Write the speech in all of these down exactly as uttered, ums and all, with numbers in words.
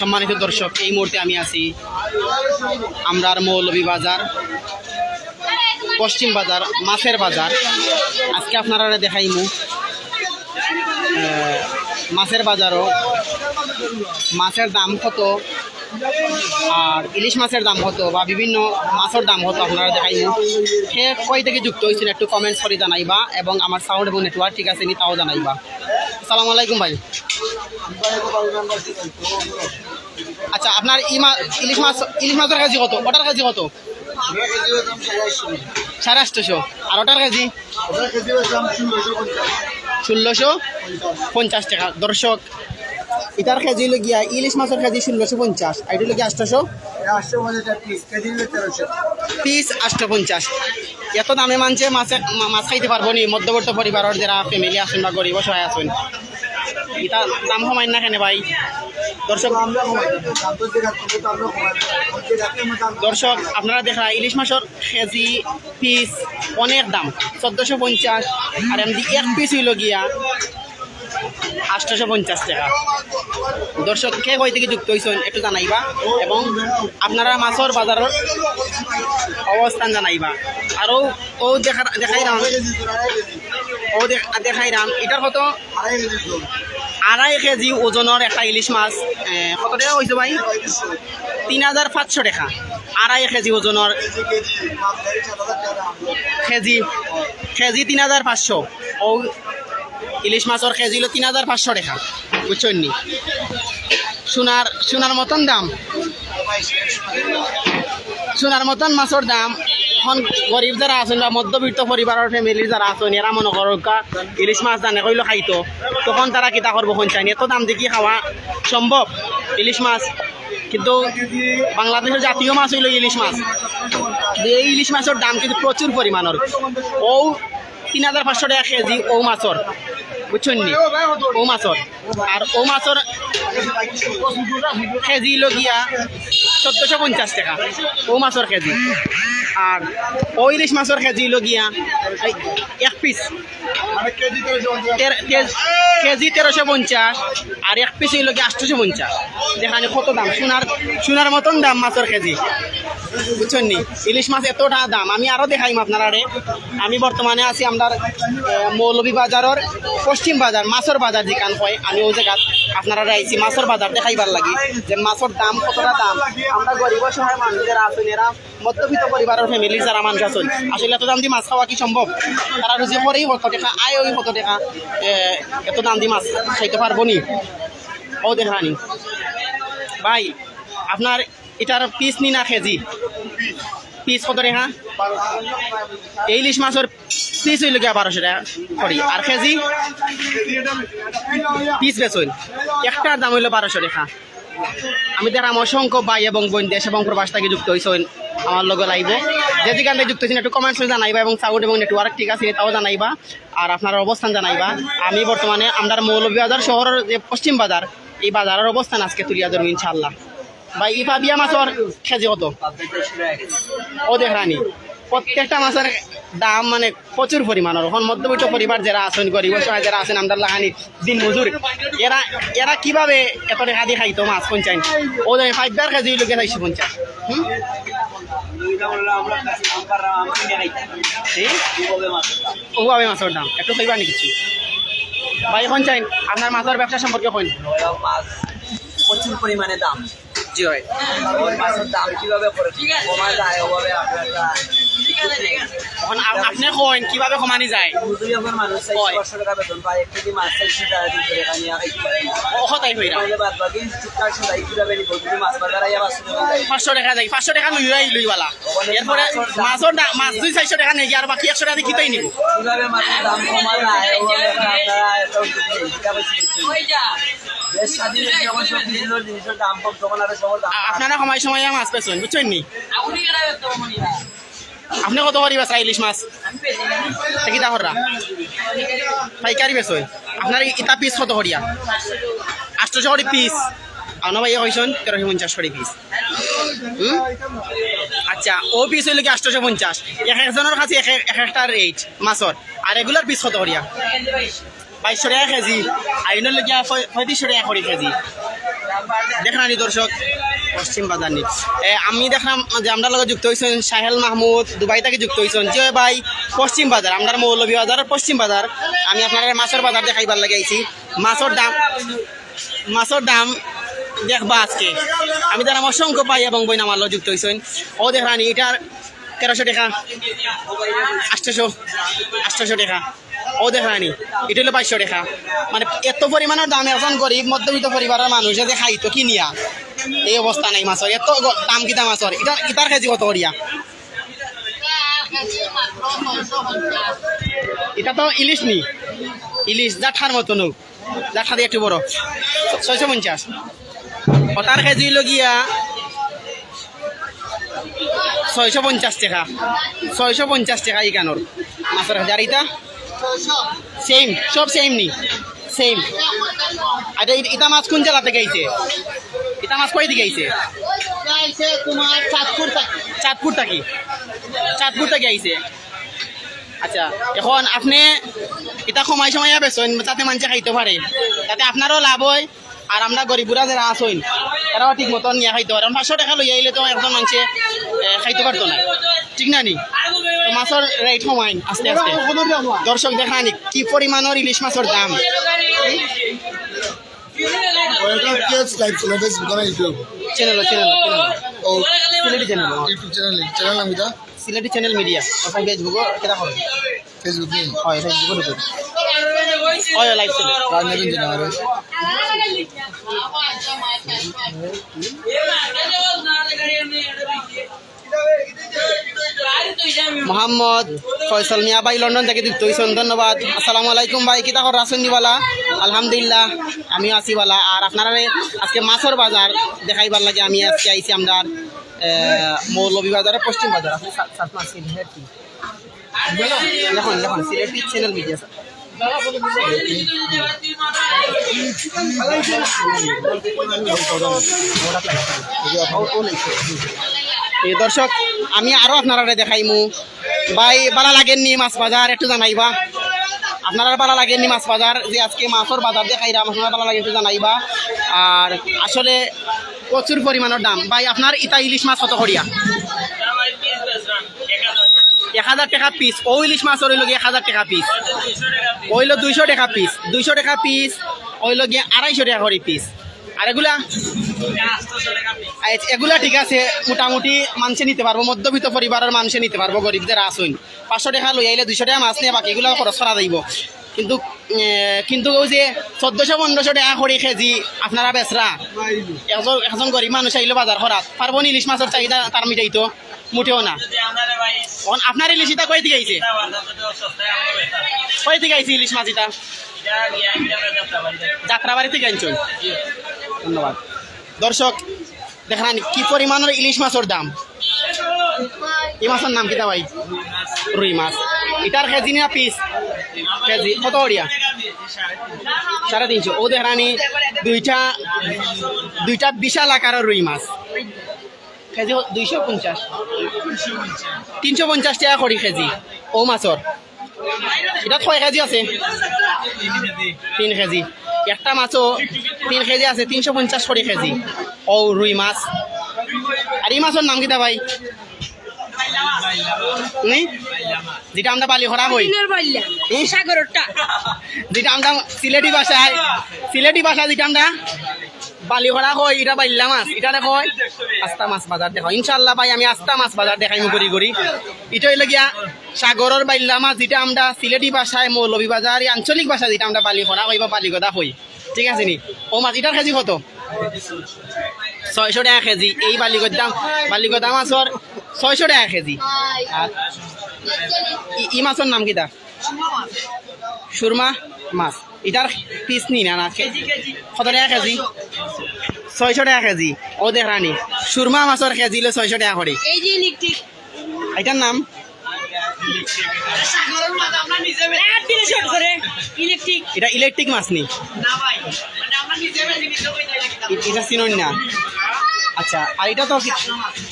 সম্মানিত দর্শক, এই মুহূর্তে আমি আছি আমরার মৌলভীবাজার, পশ্চিম বাজার, মাছের বাজার। আজকে আপনারারে দেখাইমু, আহ, মাছের বাজারও মাছের দাম কত আর ইলিশ মাছের দাম কত বা বিভিন্ন মাছের দাম কত আপনারারে দেখাইমু। কে কই থাকি যুক্ত অইছইন একটু কমেন্টস করি জানাইবা এবং আমার সাউন্ড এবং নেটওয়ার্ক ঠিক আছে নি তাও জানাইবা। আসসালামু আলাইকুম ভাই। আচ্ছা, আপনার ই মা-, ইলিশ মাছ, ইলিশ মাছের কেজি কত? ওটার কেজি কত? সাড়ে আটশো। আর ওটার কেজি? ষোলোশো পঞ্চাশ টাকা। দর্শক, ইটার কেজি অইলো গিয়া, ইলিশ মাছের কেজি ষোলোশো পঞ্চাশ, আর ইটা অইলো গিয়া আটশো। পিস আটশো পঞ্চাশ। এত দামে মানষে মাছে, মা-, মাছ খাইতে পারবো নি? মধ্যবিত্ত পরিবারর যারা ফ্যামিলি আছইন বা গরিব অসহায় আছইন, ইটা দাম কমাইন না কেনে ভাই? দর্শক, দর্শক, আপনারা দেখরা ইলিশ মাছের কেজি পিস অনেক দাম, চোদ্দশো পঞ্চাশ, আর এমনি এক পিস অইলো গিয়া আটশোশো পঞ্চাশ টাকা। দর্শক, কে কই থাকি যুক্ত অইছইন একটু জানাইবা, এবং আপনারা মাছের বাজারর অবস্থান জানাইবা। আর ও, ও দেখা-, দেখাইরাম, ও দেখ-, দেখাইরাম, ইটার কত? আড়াই কেজি ওজনর একটা ইলিশ মাছ, এ, কত টাকা কইছো ভাই? তিন হাজার পাঁচশো টাকা। আড়াই কেজি ওজনর কেজি, কেজি তিন হাজার পাঁচশো। ও ইলিশ মাছের কেজি অইলো তিন হাজার পাঁচশো টাকা, বুঝছইন নি? সোনার, সোনার মতন দাম, সোনার মতন মাছের দাম। এখন গরিব যারা আছইন বা মধ্যবিত্ত পরিবারর ফ্যামিলি যারা আছইন, এরা মনো করউক্কা ইলিশ মাছ জানে কইলো খাইতো, তখন তারা কিতা করবো? কইন চাইন, এত দাম দি কি খাওয়া সম্ভব ইলিশ মাছ? কিন্তু বাংলাদেশর জাতীয় মাছ অইলো ইলিশ মাছ। কিন্তু এই ইলিশ মাছের দাম কিন্তু প্রচুর পরিমাণর। ও তিন হাজার পাঁচশো টাকা কেজি ও মাছের, বুঝছইন নি? ও মাছের। আর ও মাছের কেজি অইলো গিয়া চোদ্দশো পঞ্চাশ টাকা, ও মাছের কেজি। আর ও ইলিশ মাছের কেজি অইলো গিয়া এই এক পিস তের-, তের-, কেজি তেরোশো পঞ্চাশ, আর এক পিস অইলো গিয়া আটশোশো পঞ্চাশ। দেখইন কত দাম, সোনার, সোনার মতন দাম মাছের কেজি, বুঝছইন নি? ইলিশ মাছ এতটা দাম, আমি আরো দেখাইমু আপনারারে। আমি বর্তমানে আছি আমরার, আহ, মৌলভীবাজারর পশ্চিম বাজার, মাছের বাজার যেখান কয়, আমি ওই জায়গাত আপনারারে আইছি মাছের বাজার দেখাইবার লাগি, যে মাছের দাম কতটা দাম। আমরা গরিব অসহায় মানুষ যারা আছইন, এরা মধ্যবিত্ত পরিবারর ফ্যামিলির যারা মানুষ আছইন, আসলে এত দাম দি মাছ খাওয়া কি সম্ভব? তারা রুজি করেই কত টাকা, আয় ওই কত টাকা, এ, এত দাম দি মাছ খাইতে পারবো নি? ও দেখইন নি ভাই, আপনার ইটার পিস নি না কেজি? পিস কত টাকা? এই ইলিশ মাছের পিস অইলো গিয়া বারোশো টাকা করি, আর কেজি পিস বেচইন, একটার দাম অইলো বারোশো টাকা। আমি দেখরাম অসংখ্য ভাই এবং বইন দেশ এবং প্রবাস থাকি যুক্ত অইছইন আমার লগে লাইভো। যে যেখান থাকি যুক্ত অইছইন একটু কমেন্টস করি জানাইবা এবং সাউন্ড এবং নেটওয়ার্ক ঠিক আছে নি তাও জানাইবা, আর আপনারার অবস্থান জানাইবা। আমি বর্তমানে আমরার মৌলভীবাজার শহরর যে পশ্চিম বাজার, এই বাজারর অবস্থান আজকে তুলিয়া ধরমু ইনশাআল্লাহ। ভাই, ই পাবিয়া মাছের কেজি কত? ও দেখইন নি, প্রত্যেকটা মাছের দাম মানে প্রচুর পরিমাণর। এখন মধ্যবিত্ত পরিবার যারা আছইন, গরিব অসহায় যারা আছইন, আমরার লাখান দিন মজুর, এরা, এরা কিভাবে এত টাকা দি খাইতো মাছ? কইন চাইন, ও দেখইন পাইবার কেজি অইলো গিয়া চাইরশো পঞ্চাশ। হুম? জি? ওভাবে মাছের দাম একটু কইবা নি কিছু? ভাই, কইন চাইন, আপনার মাছের ব্যবসা সম্পর্কে কইন। মাছ প্রচুর পরিমাণে দাম। জি ভাই। ওই মাছের দাম কিভাবে করে কমা যায়, ওভাবে আপনার একটা এখন আপ-, আপনি কইন কিভাবে কমানি যায়? মজুরি এখন মানুষ চাইরশো কয়। পাঁচশো টাকা বেতন পায়, এক কেজি মাছ চাইরশো টাকা, তিনশো টাকা নিয়ে খাইতে পারে। ও, কথাই কইরা। তাহলে বাদ বাকি চাইরশো টাকা কিভাবে নিব? যদি মাছ বাজার আইয়া পাঁচশো টাকা যায়। পাঁচশো টাকা যায়, পাঁচশো টাকা লইয়াই লইবালা। ওখানে এরপরে মাছের দাম মাছ দুই চাইরশো টাকা নেই, আর বাকি একশো টাকা দি কিতাই নিব? কিভাবে মাছের দাম কমা যায়, ওভাবে আপনারা একটা উদ্যোগ নিন। ঠিক আছে? দেশ স্বাধীন হয়েছে যখন সব কিছু জিনিসের দাম কম, তখন আরো সবার দাম আ-, আপনারা কমাই সময় মাছ বেচইন, বুঝছইন নি? আপনি কত করি বেচরা ইলিশ মাছ? তে কিতা কররা? পাইকারি বেচইন। আপনার ইতা পিস কত করিয়া? আটশোশো করি পিস। আর না ভাই, কইছইন তেরোশো পঞ্চাশ করি পিস। হুম? আচ্ছা, ও পিস অইলো গিয়া আটশোশো পঞ্চাশ। এক একজনর কাছে এক এক, এক একটা রেট মাছর। আর এগুলার পিস কত করিয়া? বাইশশো টাকা কেজি। আর ইনোর লাগিয়া পঁয়-, পঁয়ত্রিশশো টাকা করি কেজি। দেখরানি দর্শক, পশ্চিম বাজার নি। এ, আমি দেখলাম যে আমরার লগে যুক্ত অইছইন সাহেল মাহমুদ, দুবাই থাকি যুক্ত অইছইন। জি ভাই, পশ্চিম বাজার, আমরার মৌলভীবাজারর পশ্চিম বাজার। আমি আপনারারে মাছর বাজার দেখাইবার লাগি আইছি। মাছর দাম, মাছর দাম দেখবা আজকে। আমি দেখলাম অসংখ্য ভাই এবং বইন আমার লগে যুক্ত অইছইন। অউ দেখরানি, ইটার তেরোশো টেকা, আটশোশো, আটশোশো টেকা। অউ দেখরানি, ইটা অইলো বাইশশো টেকা। মানে, এত পরিমাণর দাম, একজন গরিব মধ্যবিত্ত পরিবারর মানুষ যে খাইতো কিনিয়া, এই অবস্থা নাই মাছর। এত গ-, দাম কিতা মাছর? ইটা, ইটার কেজি কত করিয়া? ইটা তো ইলিশ নি, ইলিশ জাঠার মতন অউ। জাঠাদি একটু বড়। ছয়শো পঞ্চাশ। অটার কেজি অইলো গিয়া ছয়শো পঞ্চাশ টেকা। ছয়শো পঞ্চাশ টেকা ইখানর মাছর কেজি। আর ইটা? সেম, সব সেম নি? সেম। আর ইটা, ইটা মাছ কুন জেলা থাকি আইছে? ইটা মাছ কই থাকি আইছে? ইটা আইছে তোমার চাঁদপুর থাকি। চাঁদপুর থাকি? চাঁদপুর থাকি আইছে। আচ্ছা, এখন আপনে ইটা কমাই সমাইয়া বেচইন, যাতে মানষে খাইতো পারে, যাতে আপনারও লাভ অয়, আর আমরা গরিবরা যেরা আছইন, এরাও ঠিক মতন নিয়া খাইতো পারে। কারণ পাঁচশো টেকা লইয়া আইলে তো একজন মানষে, এ, খাইতো পারতো না, ঠিক না নি? তো মাছর রেট কমাইন আস্তে আস্তে। দর্শক দেখরানি কি পরিমাণর ইলিশ মাছর দাম। Welcome to live channel, Facebook না YouTube? Channel, channel, channel. ও, Sylheti channel. YouTube channel, channel নাম কিতা? Sylheti channel media. অখন Facebook-ও কিতা করে? Facebook নি? হয়, Facebook-ও ঢুকে। হয়, লাইভ চ্যানেল। কার নেবেন জানা আমারে? মোহাম্মদ ফয়সল মিয়া ভাই লন্ডন থাকি যুক্ত অইছইন, ধন্যবাদ। আসসালামু আলাইকুম ভাই, কিতা খবর, আছইন নি বালা? আলহামদুলিল্লাহ, আমিও আছি বালা। আর আপনারারে আজকে মাছর বাজার দেখাইবার লাগি আমি আজকে আইছি আমরার, এ, মৌলভীবাজারর পশ্চিম বাজার। আপনি সা-, সাত মাস সিলেটি। দেখুন, দেখুন, সিলেটি চ্যানেল মিডিয়া স্যার। এ দর্শক, আমি আরো আপনারারে দেখাইমু। ভাই, বালা লাগের নি মাছ বাজার? একটু জানাইবা। আপনারার বালা লাগের নি মাছ বাজার? যে আজকে মাছর বাজার দেখাইরাম, আপনারার বালা লাগে একটু জানাইবা। আর আসলে প্রচুর পরিমাণর দাম। ভাই, আপনার ইটা ইলিশ মাছ কত করিয়া? এক হাজার টেকা পিস। অউ ইলিশ মাছর অইলো গিয়া এক হাজার টেকা পিস। অইলো দুইশো টেকা পিস, দুইশো টেকা পিস। অইলো গিয়া আড়াইশো টেকা করি পিস। আর এগুলা? আচ্ছা, এগুলা ঠিক আছে, মোটামুটি মানষে নিতে পারবো, মধ্যবিত্ত পরিবারর মানষে নিতে পারবো, গরিব যেরা আছইন। পাঁচশো টেকা লই আইলে দুইশো টেকা মাছ নিয়া বাকি এগুলা খরচ করা যাইবো। কিন্তু, এ, কিন্তু অউ যে চৌদ্দশো পনেরোশো টেকা করি কেজি আপনারা বেচরা, একজন, একজন গরিব মানুষ আইলো বাজার করাত, পারবো নি ইলিশ মাছর চাহিদা তার মিটাইতো? মোটেও না। অখন আপনার ইলিশ ইটা কই থাকি আইছে? কই থাকি আইছে ইলিশ মাছ ইটা? যাত্রাবাড়ি থাকি আনছইন। ধন্যবাদ। দর্শক, দেখরানি কি পরিমাণর ইলিশ মাছর দাম। ই মাছর নাম কিতা ভাই? রুই মাছ। ইটার কেজি না পিস? কেজি। কত করিয়া? সাড়ে তিনশো। অউ দেখরানি দুইটা, দুইটা বিশাল আকারর রুই মাছ। কেজি দুইশো পঞ্চাশ। তিনশো পঞ্চাশ টেকা করি কেজি। অউ মাছর। ইটা কয় কেজি আছে? তিন কেজি। একটা মাছও তিন কেজি আছে, তিনশো পঞ্চাশ করি কেজি। অউ রুই মাছ। আর ই মাছর নাম কিতা ভাই? নি? যেটা আমরা বালি করা কই। দিনের বাইল্লা। হুম? সাগররটা। যেটা আমরা সিলেটি ভাষায়, সিলেটি ভাষায় যেটা আমরা বালি করা কই, ইটা বাইল্লা মাছ, ইটারে কয় আস্তা মাছ বাজার দেখাও। ইনশাআল্লাহ ভাই, আমি আস্তা মাছ বাজার দেখাইমু ঘুরি ঘুরি। ইটা অইলো গিয়া সাগরর বাইল্লা মাছ, যেটা আমরা সিলেটি ভাষায় মৌলভীবাজার, আঞ্চলিক ভাষায় যেটা আমরা বালি করা কই বা বালিগদা কই, ঠিক আছে নি? অউ মাছ, ইটার কেজি কত? ছয়শো টেকা কেজি। এই বালিগদা, বালিগদা মাছর ছয়শো টেকা কেজি। আর ই, ই মাছর নাম কিতা? সুরমা মাছ। ইটার পিস নি না, না? কত টেকা কেজি? ছয়শো টেকা কেজি। অউ দেখরানি, সুরমা মাছর কেজি অইলো ছয়শো টেকা করি। এই যে ইলেকট্রিক। ইটার নাম? ইলেকট্রিক। ইটা ইলেকট্রিক মাছ নি? ই-, ইটা চিনইন না। আচ্ছা, আর ইটা তো কি?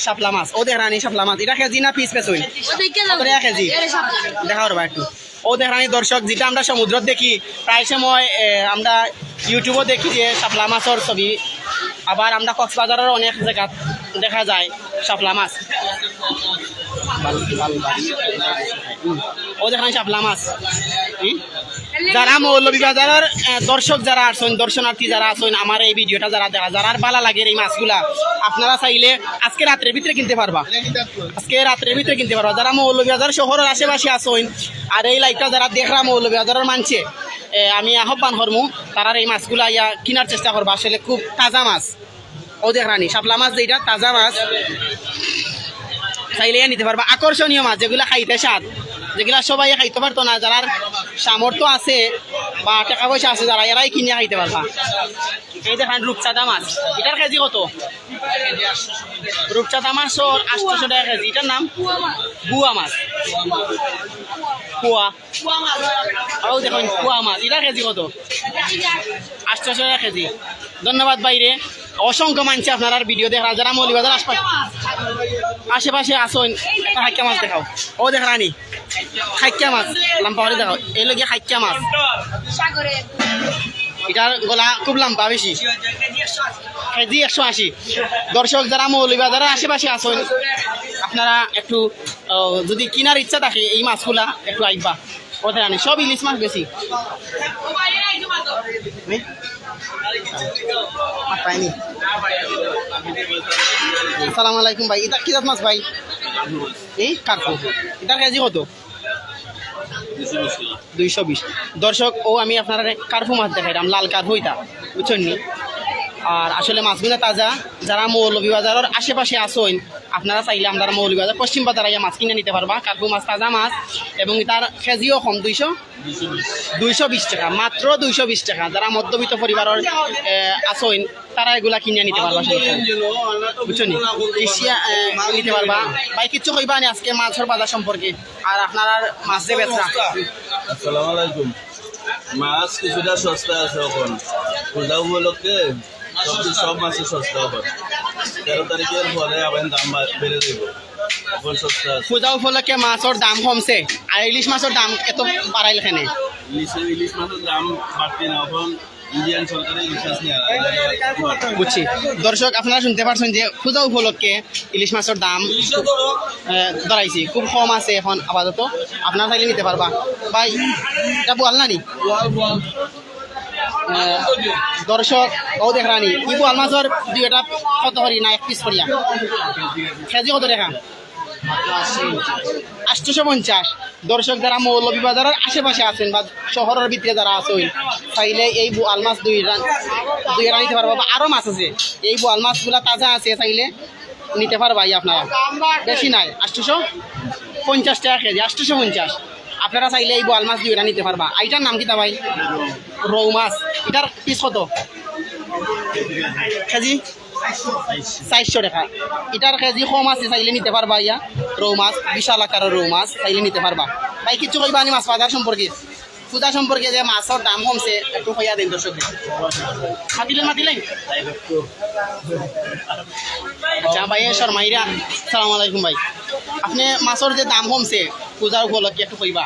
শাপলা মাছ। অউ দেখরানি শাপলা মাছ। ইটা কেজি না পিস বেচইন? কত টেকা কেজি? দেখাও রে ভাই একটু। অউ দেখরানি দর্শক, যেটা আমরা সমুদ্রত দেখি, প্রায় সময়, এ, আমরা YouTube-ও দেখি যে শাপলা মাছর ছবি, আবার আমরা কক্সবাজারের অনেক জায়গা দেখা যায় শাপলা মাছ। হুম, অউ দেখইন শাপলা মাছ। হুম? যারা মৌলভীবাজারের, আহ, দর্শক যারা আছইন, দর্শনার্থী যারা আছইন, আমার এই ভিডিওটা যারা দেখা, যারার ভালা লাগের এই মাছগুলা, আপনারা চাইলে আজকে রাত্রের ভিতরে কিনতে পারবা। আজকে রাত্রের ভিতরে কিনতে পারবা। যারা মৌলভীবাজার শহরের আশেপাশে আছইন, আর এই লাইভটা যারা দেখরা মৌলভীবাজারের মানষে, এ, আমি আহ্বান করমু, তারার এই মাছগুলা আইয়া কিনার চেষ্টা করবা। আসলে খুব তাজা মাছ। অউ দেখরানি, শাপলা মাছ যেটা, তাজা মাছ। চাইলে নিতে পারবা। আকর্ষণীয় মাছ, যেগুলা খাইতে স্বাদ, যেগুলা সবাই খাইতে পারতো না, যারার সামর্থ্য আছে বা টাকা পয়সা আছে, যারা, এরাই কিনিয়া খাইতে পারবা। এই দেখইন রূপচাঁদা মাছ, এটার কেজি কত? রূপচাঁদা মাছ আটশোশো টাকা কেজি। এটার নাম বুয়া মাছ, কুয়া। অউ দেখইন, কুয়া মাছ, এটার কেজি কত? আটশোশো টাকা কেজি। ধন্যবাদ ভাইরে। অসংখ্য মানষে আপনারার ভিডিও দেখরা, যারা মৌলভীবাজার আশপাশ, আশেপাশে আছইন, একটা খাইক্কা মাছ দেখাও। অউ দেখরানি, খাইক্কা মাছ, লাম্বা করি দেখাও। এই লগে খাইক্কা মাছ। এটার গলা খুব লাম্বা বেশি। কেজি একশো আশি। দর্শক, যারা মৌলভীবাজারের আশেপাশে আছইন, আপনারা একটু, আহ, যদি কিনার ইচ্ছা থাকে এই মাছগুলা, একটু আইবা। অউ দেখরানি, সব ইলিশ মাছ বেশি। হুম? আর পাইনি। আসসালামু আলাইকুম ভাই, এটা কি জাত মাছ ভাই? এই কার্পু। এটার কেজি কত? দুইশো বিশ। দর্শক, অউ আমি আপনারারে কার্পু মাছ দেখাইরাম, লাল কার্পু এটা, বুঝছইন নি? আর আসলে মাছগুলা তাজা। যারা মৌলভীবাজারের আশেপাশে আছইন, আপনারা চাইলে আমরার মৌলভীবাজার পশ্চিম বাজার আইয়া মাছ কিনা নিতে পারবা। কার্পু মাছ, তাজা মাছ, এবং এটার কেজিও কম, দুইশো, দুইশো বিশ টাকা, মাত্র দুইশো বিশ টাকা। যারা মধ্যবিত্ত পরিবারের, এ, আছইন, তারা এগুলা কিনিয়া নিতে পারবা, সমস্যা নাই। বুঝছো নি? কিনিয়া, এ, নিতে পারবা। ভাই, কিচ্ছু কইবা নি আজকে মাছর বাজার সম্পর্কে? আর আপনারার মাছ যে বেচরা? আসসালামু আলাইকুম। মাছ কিছুটা সস্তা আছে এখন, পূজা উপলক্ষে সব, সব মাছই সস্তা এখন। তেরো তারিখের পরে আবার দাম বা-, বেড়ে যাইব। এখন সস্তা আছে। পূজা উপলক্ষে মাছর দাম কমছে, আর ইলিশ মাছর দাম এত বাড়াইল কেনে? ইলিশ, ইলিশ মাছর দাম বাড়তি না, এখন ইন্ডিয়ান সরকারে ইলিশ মাছ নিয়ে বুঝছি। দর্শক, আপনারা শুনতে পারছেন যে পূজা উপলক্ষে ইলিশ মাছর দাম, আহ, ধরাইছি, খুব কম আছে এখন আপাতত। আপনারা চাইলে নিতে পারবা। ভাই, এটা বোয়াল না নি? আহ, দর্শক, অউ দেখরানি, ই বোয়াল মাছর দুইটা কত করি না এক পিস করিয়া? কেজি কত টাকা? আটশোশো পঞ্চাশ। দর্শক, যারা মৌলভীবাজারের আশেপাশে আছইন বা শহরের ভিতরে যারা আছইন, চাইলে এই বোয়াল মাছ দুইটা, দুইটা নিতে পারবা। বা আরো মাছ আছে, এই বোয়াল মাছগুলা তাজা আছে, চাইলে নিতে পারবা। এই আপনারা, বেশি নাই, আটশোশো পঞ্চাশ টাকা কেজি, আটশোশো পঞ্চাশ। আপনারা চাইলে এই বোয়াল মাছ দুইটা নিতে পারবা। এইটার নাম কিতা ভাই? রউ মাছ। এটার পিস কত কেজি? চাইরশো টাকা। এটার কেজি কম আছে, চাইলে নিতে পারবা। ইয়া রউ মাছ, বিশাল আকারের রউ মাছ, চাইলে নিতে পারবা। ভাই, কিচ্ছু কইবা নি মাছ বাজার সম্পর্কে? পূজা সম্পর্কে যে মাছর দাম কমছে, একটু কইয়া দেইন দর্শক। মাতিলেন, মাতিলেন। আচ্ছা ভাই, এ শর্মাইরা, সালাম আলাইকুম ভাই। আপনে মাছর যে দাম কমছে পূজার উপলক্ষে, একটু কইবা,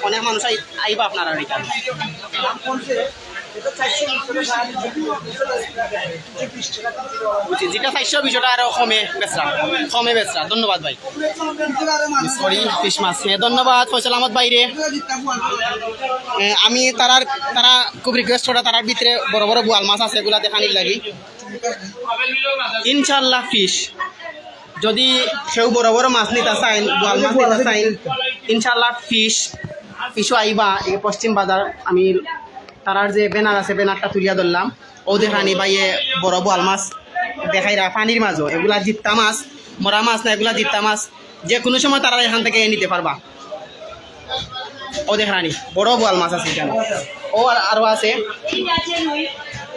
অনেক মানুষ আই-, আইবা আপনারার ইখানো। বুঝছি, যেটা চাইরশো বিশ ওটা আরো কমে বেচরা, কমে বেচরা। ধন্যবাদ ভাই। Sorry, ফিশ মাছ। হ্যাঁ, ধন্যবাদ ফয়সাল আহমদ ভাইরে। এ, আমি তারার, তারা খুব request করে, তারার ভিতরে বড় বড় বোয়াল মাছ আছে, এগুলা দেখানির লাগি। ইনশাআল্লাহ ফিশ, যদি কেউ বড় বড় মাছ নিতা চাইন, বোয়াল মাছ নিতা চাইন, ইনশাআল্লাহ ফিশ, ফিশও আইবা। এই পশ্চিম বাজার, আমি তারার যে banner আছে, bannerটা তুলিয়া ধরলাম। অউ দেখরানি ভাইয়ে বড় বোয়াল মাছ দেখাইরা পানির মাঝে, এগুলা জিত্তা মাছ, মরা মাছ না, এগুলা জিত্তা মাছ। যে কোনো সময় তারা এখান থেকে নিতে পারবা। অউ দেখরানি, বড় বোয়াল মাছ আছে ইখানো। অউ আর, আরো আছে,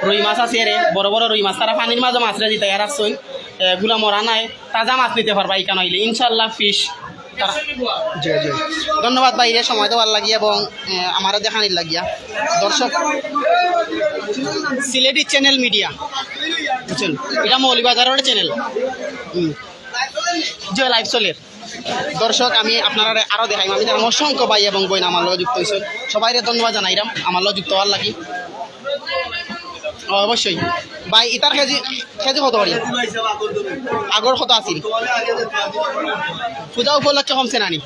রুই মাছ আছে রে, বড় বড় রুই মাছ। তারা পানির মাঝে মাছরে জিতাইয়া রাখছইন, এগুলা মরা নাই, তাজা মাছ নিতে পারবা ইখানো আইলে ইনশাআল্লাহ। ফিশ তারা, জি, জি। ধন্যবাদ ভাইরে, সময় দেওয়ার লাগি এবং, এ, আমারে দেখানির লাগিয়া। দর্শক, সিলেটি channel media, বুঝছইন, এটা মৌলভীবাজারের channel। হুম। জি, live চলের। দর্শক, আমি আপনারারে আরো দেখাইমু। আমি দেখলাম অসংখ্য ভাই এবং বইন আমার লগে যুক্ত অইছইন, সবাইরে ধন্যবাদ জানাইরাম আমার লগে যুক্ত অওয়ার লাগি। অবশ্যই। ভাই, ইতার কেজি, কেজি কত করি? আগর কত আছিল? পূজা উপলক্ষে কমছে নানি?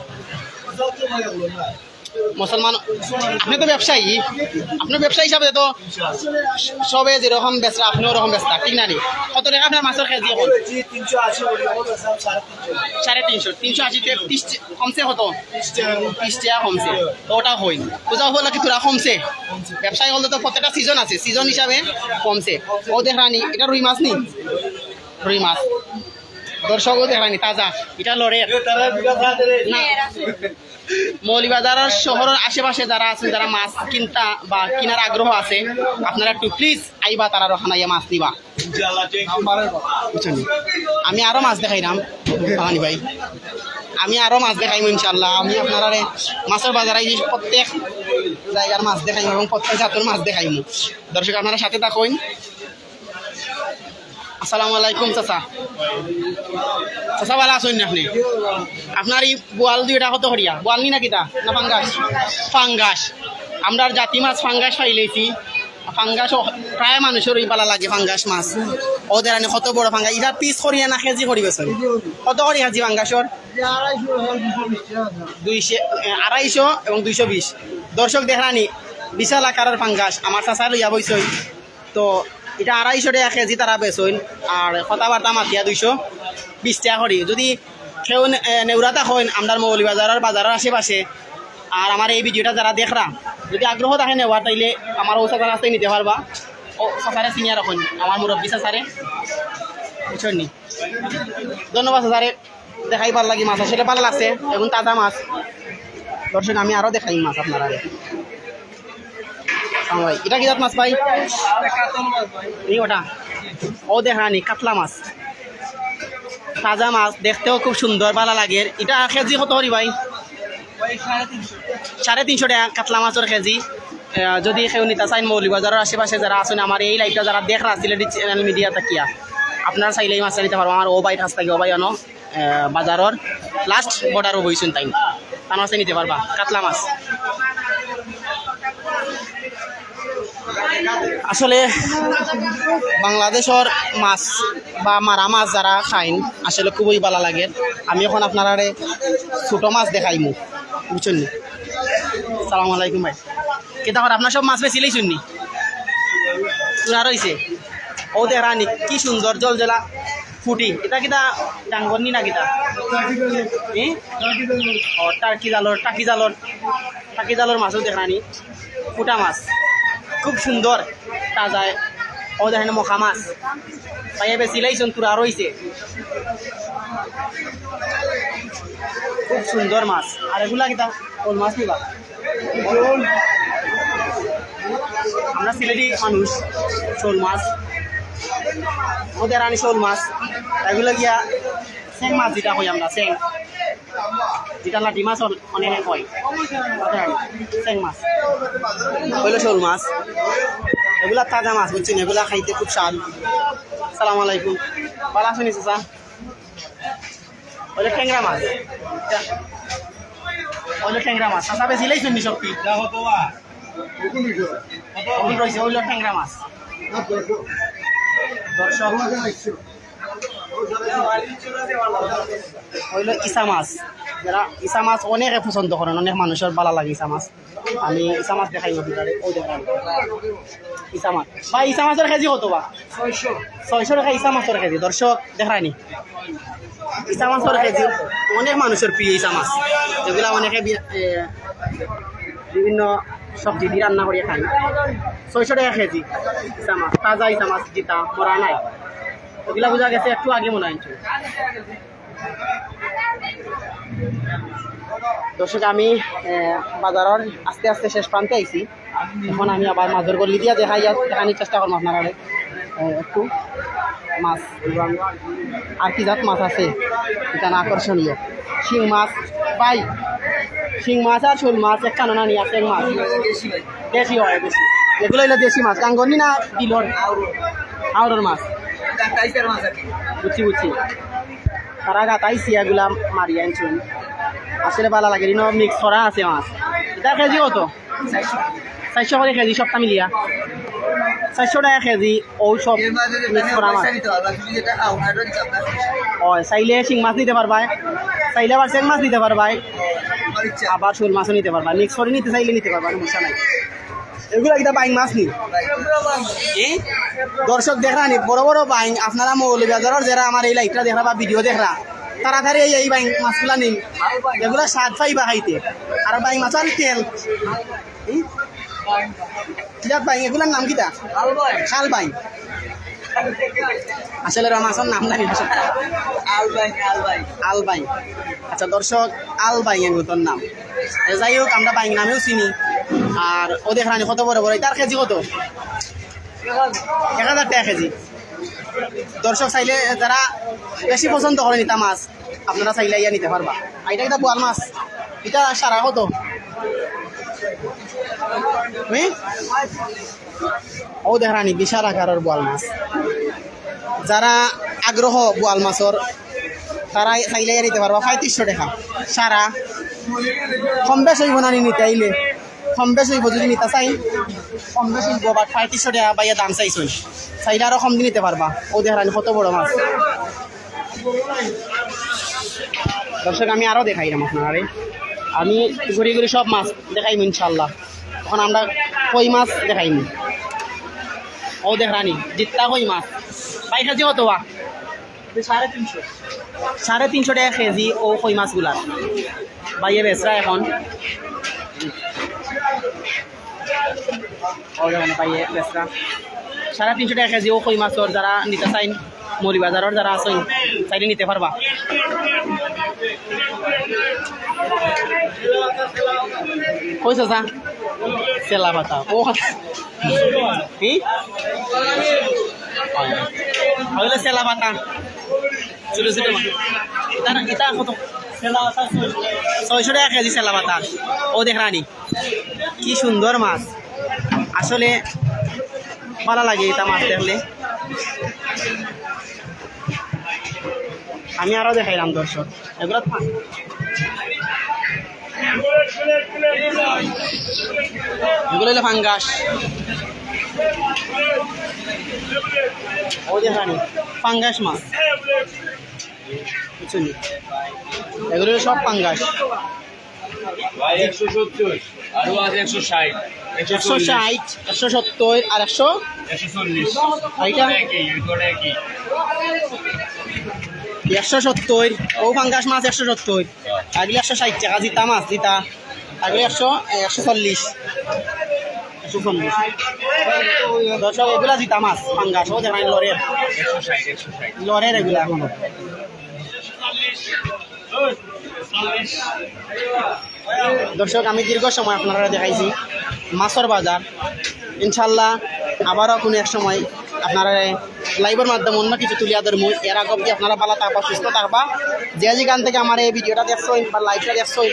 মুসলমান, আপনি তো ব্যবসায়ী, আপনি ব্যবসায়ী হিসাবে তো সবে যেরকম বেচরা, আপনি ওরকম বেচরা, ঠিক না নি? কত টেকা আপনার মাছর কেজি এখন? সাড়ে তিনশো, তিনশো আশি তে তিরিশ কমছে কত? তিরিশ টেকা কমছে। তো ওটা হই, পূজা উপলক্ষে থুড়া কমছে। ব্যবসায়ী বলতে তো প্রত্যেকটা সিজন আছে, সিজন হিসাবে কমছে। ও দেখরানি, এটা রুই মাছ নি? রুই মাছ। দর্শক, ও দেখরানি, তাজা। এটা লড়ের না। মৌলভীবাজার শহরের আশেপাশে যারা আছেন, যারা মাছ কিনতা বা কিনার আগ্রহ আছে, আপনারা একটু প্লিজ আইবা, তারা ওখানে আইয়া মাছ নিবা। বুঝছেন নি? আমি আরো মাছ দেখাইলাম, পানি ভাই, আমি আরো মাছ দেখাইমু ইনশাল্লাহ। আমি আপনারারে মাছর বাজারে এই প্রত্যেক জায়গার মাছ দেখাইমু এবং প্রত্যেক জাতর মাছ দেখাইমু। দর্শক, আপনারা সাথে থাকুন। আসসালামু আলাইকুম চাচা। চাচা, ভালা আছইন নি আপনি? আপনার এই বোয়াল দুইটা কত করিয়া? বোয়াল নি না কিতা? না ফাঙ্গাস? ফাঙ্গাস। আমরার জাতি মাছ ফাঙ্গাস পাইলাইছি। ফাঙ্গাস ও-, প্রায় মানুষের ওই ভালা লাগে ফাঙ্গাস মাছ। ও দেখরানি কত বড় ফাঙ্গাস। ইটা পিস করিয়া না কেজি করি বেচইন? কত করি কেজি ফাঙ্গাসর? দুইশো, এ, আড়াইশো এবং দুইশো বিশ। দর্শক দেখরানি, বিশাল আকারের ফাঙ্গাস। আমার চাচায় লইয়া বইছইন। তো ইটা আড়াইশো টেকা কেজি তারা বেচইন, আর কথাবার্তা মাতিয়া দুইশো বিশ টেকা করি। যদি কেউ নে-, এ, নেউরাতা অইন, আমরার মৌলভীবাজারর বাজারর আশেপাশে, আর আমার এই ভিডিওটা যারা দেখরা, যদি আগ্রহ থাকে নেওয়ার, তাইলে আমার ও চাচার কাছ থাকি নিতে পারবা। ও চাচারে চিনিয়া রাখইন, আমার মুরব্বি চাচারে, বুঝছইন নি? ধন্যবাদ চাচারে। দেখাইবার লাগি মাছ আসলে ভালা লাগছে, এখন তাজা মাছ। দর্শক, আমি আরো দেখাই মাছ আপনারারে। হ্যাঁ ভাই, ইটা কি জাত মাছ ভাই? এই ওটা, ও দেখরানি কাতলা মাছ, তাজা মাছ, দেখতেও খুব সুন্দর, ভালা লাগের। ইটা কেজি কত করি ভাই? সাড়ে তিনশো টেকা কাতলা মাছর কেজি। আহ, যদি কেউ নিতা চাইন, মৌলভীবাজারর আশেপাশে যারা আছইন, আমার এই liveটা যারা দেখরা সিলেটি channel media থাকিয়া, আপনারা চাইলে এই মাছটা নিতা পারবা। আমার ও ভাইর কাছ থাকি, ও ভাই অনো, আহ, বাজারর last border-ও বইছইন তাইন, তান কাছ থাকি নিতা পারবা কাতলা মাছ। আসলে বাংলাদেশর মাছ বা মারা মাছ যারা খাইন, আসলে খুবই ভালা লাগে। আমি এখন আপনারারে ছোট মাছ দেখাইমু, বুঝছইন নি? সালাম আলাইকুম ভাই। কিতা কর, আপনার সব মাছ বেচিলাইছইন নি? পুরা রইছে। ও দেখরানি, কি সুন্দর জলজলা ফুটি। ইটা কিতা ডাঙ্গর নি না কিতা? ই? ও, টাকি জালর, টাকি জালর, টাকি জালর মাছও দেখরানি। ফুটা মাছ। খুব সুন্দর, তাজা। ও দেখইন মখা মাছ। ভাইয়ে বেচিলাইছইন, থুড়া রইছে। খুব সুন্দর মাছ। আর এগুলা কিতা? শোল মাছ নিবা? আমরা সিলেটি মানুষ, শোল মাছ, ও দেখরানি শোল মাছ, এগুলা গিয়া চেং মাছ যেটা কই আমরা, চেং, যেটা লাটি মাছ অন-, অনেকে কয়, ও দেখরানি চেং মাছ, অইলো শোল মাছ, এগুলা তাজা মাছ, বুঝছইন, এগুলা খাইতে খুব স্বাদ। সালাম আলাইকুম, ভালা আছইন নি চাচা? অইলো টেংরা মাছ। অইলো টেংরা মাছ। চাচা বেচিলাইছইন নি সবটি? অখন রইছে, অইলো টেংরা মাছ। দর্শক। অইলো ইছা মাছ। যারা ইছা মাছ অনেকে পছন্দ করইন, অনেক মানুষর ভালা লাগে ইছা মাছ। আমি ইছা মাছ দেখাইমু আপনারারে, অউ দেখইন। ইছা মাছ। ভাই, ইছা মাছর কেজি কত বা? ছয়শো। ছয়শো টেকা ইছা মাছর কেজি। দর্শক, দেখরানি। ইছা মাছর কেজি, অনেক মানুষর প্রিয় ইছা মাছ। যেগুলা অনেকে বি-, এ, বিভিন্ন সবজি দি রান্না করিয়া খাইন। ছয়শো টেকা কেজি ইছা মাছ, তাজা ইছা মাছ যেটা, মরা নাই। এগুলা বুঝা গেছে একটু আগে মনে অয় আনছইন। দর্শক, আমি, এ, বাজারর আস্তে আস্তে শেষ প্রান্তে আইছি। অখন আমি আবার মাছর গল্লি দিয়া দেখাইয়া, দেখানির চেষ্টা করমু আপনারারে। এ, একটু মাছ, আর কি জাত মাছ আছে, ইখান আকর্ষণীয়। শিং মাছ, ভাই, শিং মাছ আর শোল মাছ একখানো না নি, আর চেং মাছ। দেশি অয়, দেশি। এগুলা অইলো দেশি মাছ, গাঙ্গনি না বিলর? হাওরর মাছ। বুঝছি, বুঝছি। তারা গাতাইছি এগুলা মারি আনছইন। আসলে ভালা লাগে, ইনো mix করা আছে মাছ। ইটা কেজি কত? চাইরশো করি কেজি সবটা মিলিয়া। চাইরশো টেকা কেজি, অউ সব মিক্স করা মাছ। ও, চাইলে শিং মাছ নিতে পারবায়, চাইলে আবার চেং মাছ নিতে পারবায়, আবার শোল মাছও নিতে পারবায়। মিক্স করি নিতে চাইলে নিতে পারবায়, সমস্যা নাই। এগুলা কিতা বাইং মাছ নি? এ? দর্শক দেখরা নি, বড় বড় বাইং। আপনারা মৌলভীবাজারর যেরা আমার এই লাইভটা দেখরা বা ভিডিও দেখরা, তাড়াতাড়ি এই, এই বাইং মাছগুলা নিন, এগুলা স্বাদ পাইবা খাইতে। আর বাইং মাছ আর তেল। হুম? কিতা বাইং, এগুলার নাম কিতা? খাল বাইং। আসলে রে মাছর নাম জানি না। আল বাইং, আল বাইং। আল বাইং। আচ্ছা দর্শক, আল বাইং এগুলোর নাম। এ, যাই হোক, আমরা বাইং নামেও চিনি। আর অউ দেখরা নি কত বড় বড়, ইতার কেজি কত? এক হাজার টেকা কেজি। দর্শক চাইলে যারা বেশি পছন্দ করইন ইতা মাছ, আপনারা চাইলে আইয়া নিতে পারবা। আর ইটা কিতা বোয়াল মাছ, ইটা সারা কত? হুম? অউ দেখরা নি বিশাল আকারর বোয়াল মাছ। যারা আগ্রহ বোয়াল মাছর, তারা চাইলে আইয়া নিতে পারবা। পঁয়ত্রিশশো টেকা সারা, কম বেশ অইবো না নি নিতে আইলে? কম বেশ অইবো, যদি নিতা চাইন কম বেশ অইবো, but পঁয়ত্রিশশো টেকা বাইয়া দাম চাইছইন, চাইলে আরো কম দি নিতে পারবা। অউ দেখরা নি কত বড় মাছ। দর্শক, আমি আরো দেখাইরাম আপনারারে, আমি ঘুরি ঘুরি সব মাছ দেখাইমু ইনশাআল্লাহ। অখন আমরা কই মাছ দেখাইমু। অউ দেখরা নি, জিত্তা কই মাছ। ভাই, কেজি কত বা? সাড়ে তিনশো। সাড়ে তিনশো টেকা কেজি অউ কই মাছগুলা। ভাইয়ে বেচরা অখন। অউ দেখরা নি ভাইয়ে বেচরা। সাড়ে তিনশো টেকা কেজি অউ কই মাছর, যারা নিতা চাইন, মৌলভীবাজারর যারা আছইন, চাইলে নিতে পারবা। কই চাচা? চেলা পাতা। অউ কথা। কি? অইলো চেলা পাতা। ছোট ছোট মাছ। ইতা, ইতা কত? ছয়শো টেকা কেজি চেলা পাতা। অউ দেখরা নি। কি সুন্দর মাছ। আসলে ভালা লাগে ইতা মাছ দেখলে। আমি আরো দেখাইরাম দর্শক। এগুলা ফা-, এগুলা অইলো পাঙ্গাস। অউ দেখরা নি, পাঙ্গাস মাছ। বুঝছইন নি? এগুলা সব পাঙ্গাস। ভাই, একশো সত্তর, আরো আছে একশো ষাট, একশো ষাট, একশো সত্তর আর একশো, একশো চল্লিশ। আর ইটা? একই, এই দুটো একই। একশো সত্তর, অউ পাঙ্গাস মাছ একশো সত্তর, আর ইগুলা একশো ষাট টেকা, জিতা মাছ, জিতা। আর ইগুলা একশো, এ, একশো চল্লিশ। একশো চল্লিশ। দর্শক, এগুলা জিতা মাছ, পাঙ্গাস, অউ দেখরা নি লরের। একশো ষাট, একশো ষাট। লরের এগুলা অখনো। দর্শক, আমি দীর্ঘ সময় আপনারারে দেখাইছি মাছর বাজার। ইনশাআল্লাহ আবারও কুনু এক সময় আপনারারে live-র মাধ্যমে অন্য কিছু তুলিয়া ধরমু। এর আগ অবধি আপনারা ভালা থাকবা, সুস্থ থাকবা। যে যেখান থাকি আমার এই video-টা দেখছইন বা live-টা দেখছইন,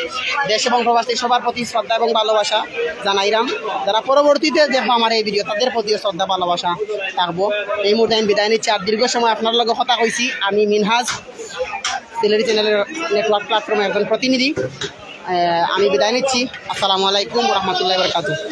দেশ এবং প্রবাসী সবার প্রতি শ্রদ্ধা এবং ভালোবাসা জানাইরাম। যারা পরবর্তীতে দেখবা আমার এই video, তাদের প্রতিও শ্রদ্ধা ভালোবাসা থাকবো। এই মুহূর্তে আমি বিদায় নিচ্ছি। আর দীর্ঘ সময় আপনার লগে কথা কইছি আমি মিনহাজ, সিলেটি channel-র network platform-র একজন প্রতিনিধি। আহ, আমি বিদায় নিচ্ছি। আসসালামু আলাইকুম ওয়া রাহমাতুল্লাহি ওয়া বারাকাতুহু।